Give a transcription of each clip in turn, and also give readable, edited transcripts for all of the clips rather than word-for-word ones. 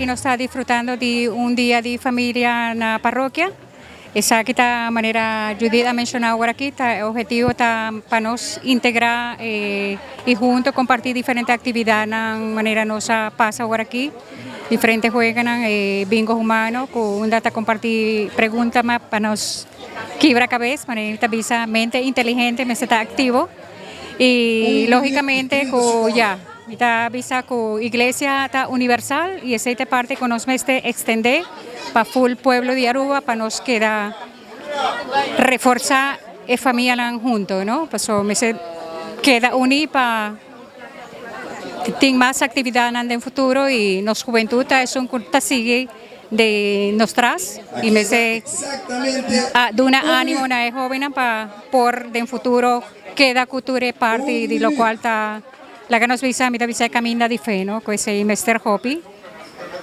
Aworaki nos ta disfrutando di un dia di familia na parokia. Esaki ta manera Judith a menciona aworaki, ta e objetivo ta pa nos integra y hunto comparti diferente actividadnan manera nos a pasa aworaki, diferente jueganan, e bingo humano cu unda ta comparti pregunta pa nos kibra cabes, manera ta bisa mente inteligente mester ta activo y logicamente cu ya mi ta bisa cu iglesia ta universal y esey ta e parti cu nos mester extende pa full pueblo di Aruba pa nos keda reforsa e famianan hunto no pasobra mester keda uni pa tin mas actividadnan den futuro y nos hubentud ta esun cu ta sigui di nos tras y mester a duna animo na e hobennan pa por den futuro keda cu tur e parti di locual ta laga nos bisa mi ta bisa e caminda di fe no cu esey mester hopi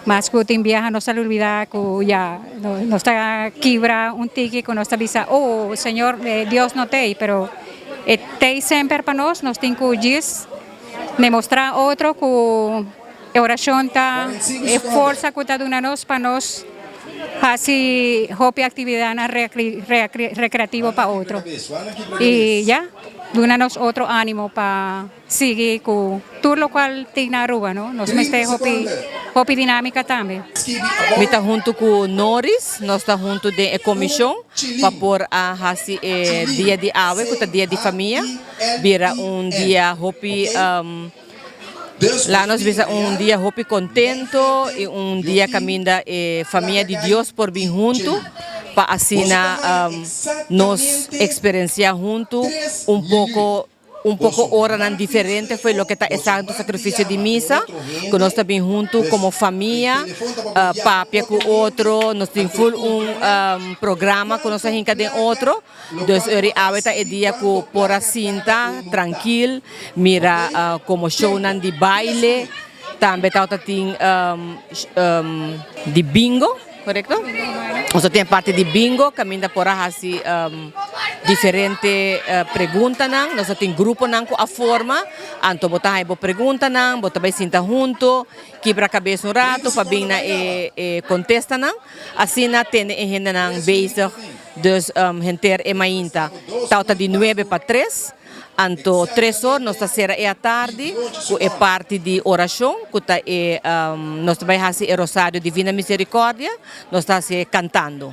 mas cu tin biaha nos ta olbida cu ya nos ta kibra un tiki cu nos ta bisa oh Señor Dios no t'ey pero e t'ey semper pa nos, nos tin cu djis demostra otro cu E orashon ta e forsa ku ta duna nos pa nos hasi hopi aktividatnan rekreativo pa otro i ya duna nos otro animo pa sigui ku tur lokual tin na Aruba no. Nos mester hopi hopi dinamika tambe. Mi ta huntu ku Noris, nos ta huntu den e komishon pa por a hasi e dia di awe ku ta dia di famia bira un dia hopi. La nos bisa un dia hopi contento y un dia caminda e famia di Dios por bin hunto pa asina nos experiencia hunto un poco un poco oranan diferente fo'i loke ta e Santo Sacrificio di Misa cu nos ta bin hunto como famia papia cu otro nos tin full un programa cu nos a hinca den otro. Dus ori awe ta e dia ku por a sinta trankil, mira komo shownan di baile, tambe tabata tin di bingo, korekto? Nos a tin e parti di bingo kaminda por a hasi diferente preguntanan, nos a tin gruponan ku a forma, anto bo ta haña bo preguntanan, bo ta bai sinta hunto, kibra kabes un rato pa bin na e kontestanan, asina tene e hendenan bezig. Dus henter e mainta tawata di nuebe pa tres, anto tres or nos ta sera e atardi ku e parti di orashon ku ta e nos ta bai hasi e Rosario Divina Misericordia, nos ta hasi e kantando.